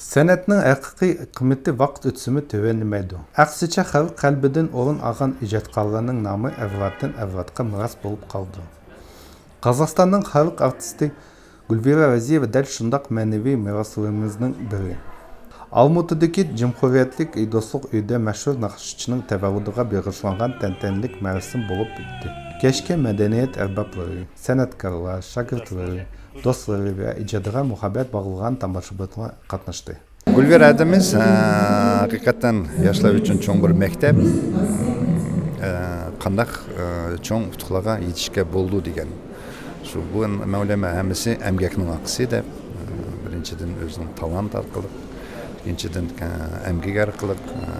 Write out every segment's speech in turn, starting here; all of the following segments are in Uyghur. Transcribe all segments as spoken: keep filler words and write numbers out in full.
سەنئەتنىڭ ھەقىقىي قىممىتى ۋاقىت ئۆتسىمۇ تۆۋەنلىمەيدۇ. ئەكسىچە، خەلق قەلبىدىن ئورۇن ئالغان ئىجادكارلارنىڭ نامى ئەۋلادتىن ئەۋلادقا مىراس بولۇپ قالىدۇ. قازاقىستاننىڭ خەلق ئارتىستى گۈلۋىرە رەزىيېۋا دەل شۇنداق مەنىۋى مىراسلىرىمىزنىڭ بىرى. ئالمۇتىدىكى جۇمھۇرىيەتلىك دوستلۇق ئۆيىدە مەشھۇر ناخشىچىنىڭ تەۋەللۇدىغا بېغىشلانغان تەنتەنىلىك مەراسىم بولۇپ ئۆتتى. كەچكە مەدەنىيەت ئەربابلىرى، سەنئەتكارلار، شاگىرتلىرى، دوستلىرى ۋە ئىجادىغا مۇھەببەت باغلىغان تاماشىبىنلار قاتناشتى. گۈلۋىرە ھەدىمىز، ئە، ھەقىقەتەن ياشلار ئۈچۈن چوڭ بىر مەكتەپ. ئە، قانداق، ئە، چوڭ ئۇتۇقلارغا يېتىشكە بولىدۇ دېگەن. شۇ، بۇ، مەن ئويلايمەن، ھەممىسى ئەمگەكنىڭ ئارقىسى دەپ، ئە، بىرىنچىدىن، ئۆزىنىڭ تالانت ئارقىلىق، ئىككىنچىدىن، ئە، ئەمگەك ئارقىلىق، ئە،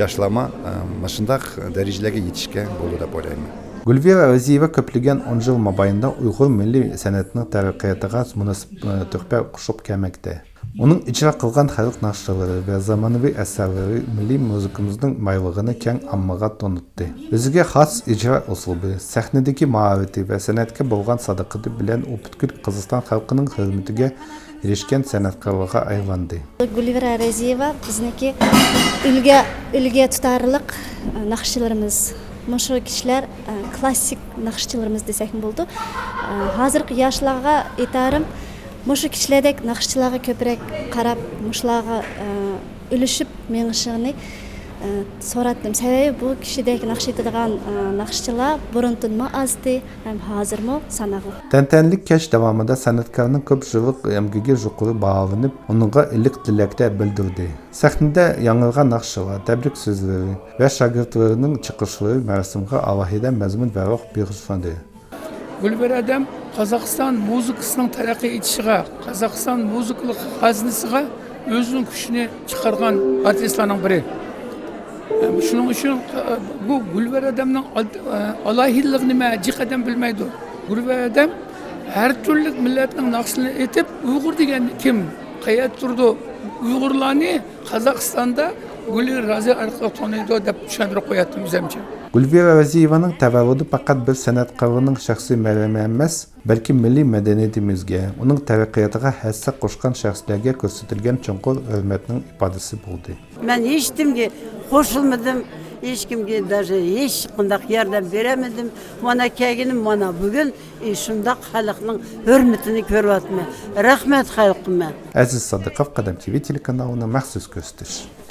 ياشلارما، ئە، مۇشۇنداق دەرىجىلەرگە يېتىشكە بولىدۇ دەپ ئويلايمەن. گۈلۋىرە رەزىيېۋا كۆپلىگەن ئون يىل مابەينىدە ئۇيغۇر مىللىي سەنئەتىنىڭ تەرەققىياتىغا مۇناسىپ، ئە، تۆھپە قوشۇپ كەلمەكتە. ئۇنىڭ ئىجرا قىلغان خەلق ناخشىلىرى ۋە زامانىۋى ئەسەرلىرى مىللىي مۇزىكىمىزنىڭ بايلىقىنى كەڭ ئاممىغا تونۇتتى. ئۆزىگە خاس ئىجرا ئۇسلۇبى، سەھنىدىكى ماھارىتى ۋە سەنئەتكە بولغان سادىقىتى بىلەن ئۇ پۈتكۈل قازاقىستان خەلقىنىڭ ھۆرمىتىگە ئېرىشكەن سەنئەتكارلارغا ئايلاندى. گۈلۋىرە رەزىيېۋا بىزنىڭكى ئۈلگە، ئۈلگە تۇتارلىق ناخشىچىلىرىمىز. مۇشۇ كىشىلەر، ئە، كلاسسىك ناخشىچىلىرىمىز دېسەكمۇ بولىدۇ. ئە، ھازىرقى ياشلارغا ئېيتارىم، مۇشۇ كىشىلەردەك ناخشىچىلارغا كۆپرەك قاراپ، مۇشۇلارغا، ئە، ئۈلۈشۈپ مېڭىشىنى، ئە، سوراتتىم. سەۋەبى بۇ كىشىدەك ناخشا ئېيتىدىغان، ئە، ناخشىچىلار بۇرۇندىنمۇ ئازدى ھەم ھازىرمۇ ساناقلىق. تەنتەنىلىك كەچ داۋامىدا سەنئەتكارنىڭ كۆپ يىللىق ئەمگىكى يۇقىرى باھالىنىپ، ئۇنىڭغا ئىللىق تىلەكلەر بىلدۈردى. سەھنىدە ياڭرىغان ناخشىلار، تەبرىك سۆزلىرى ۋە شاگىرتلىرىنىڭ چىقىشلىرى مەراسىمغا ئالاھىدە مەزمۇن ۋە روھ بېغىشلىدى. گۈلۋىرە ھەدەم قازاقىستان مۇزىكىسىنىڭ تەرەققىي ئېتىشىغا، قازاقىستان مۇزىكىلىق خەزىنىسىغا ئۆزىنىڭ كۈچىنى چىقارغان ئارتىسلارنىڭ بىرى. شۇنىڭ ئۈچۈن بۇ گۈلۋىرە ھەدەمنىڭ ئال-، ئالاھىدىلىقى نېمە، جىق ئادەم بىلمەيدۇ. گۈلۋىرە ھەدەم ھەر تۈرلۈك مىللەتنىڭ ناخشىلىرىنى ئېيتىپ، ئۇيغۇر دېگەن كىم، قەيەردە تۇرىدۇ، ئۇيغۇرلارنى قازاقىستاندا گۈلۋىرە رەزىيېۋا ئارقىلىق تونۇيدۇ دەپ چۈشەندۈرۈپ قوياتتىم ئۆزۈمچە. گۈلۋىرە رەزىيېۋانىڭ تەۋەللۇدى پەقەت بىر سەنئەتكارنىڭ شەخسىي بايرىمى ئەمەس، بەلكى مىللىي مەدەنىيىتىمىزگە، ئۇنىڭ تەرەققىياتىغا ھەسسە قوشقان شەخسلەرگە كۆرسىتىلگەن چوڭقۇر ھۆرمەتنىڭ ئىپادىسى بولدى. مەن ھېچكىمگە قوشۇلمىدىم، ھېچكىمگە داژې ھېچقانداق ياردەم بېرەلمىدىم. مانا كەلگىنىم مانا بۈگۈن، ئى، شۇنداق خەلقنىڭ ھۆرمىتىنى كۆرۈۋاتىمەن. رەھمەت خەلقىمە. ئەزىز سادىقوف، قەدەم تىۋى تېلېكانالىنىڭ مەخسۇس كۆرسىتىشى.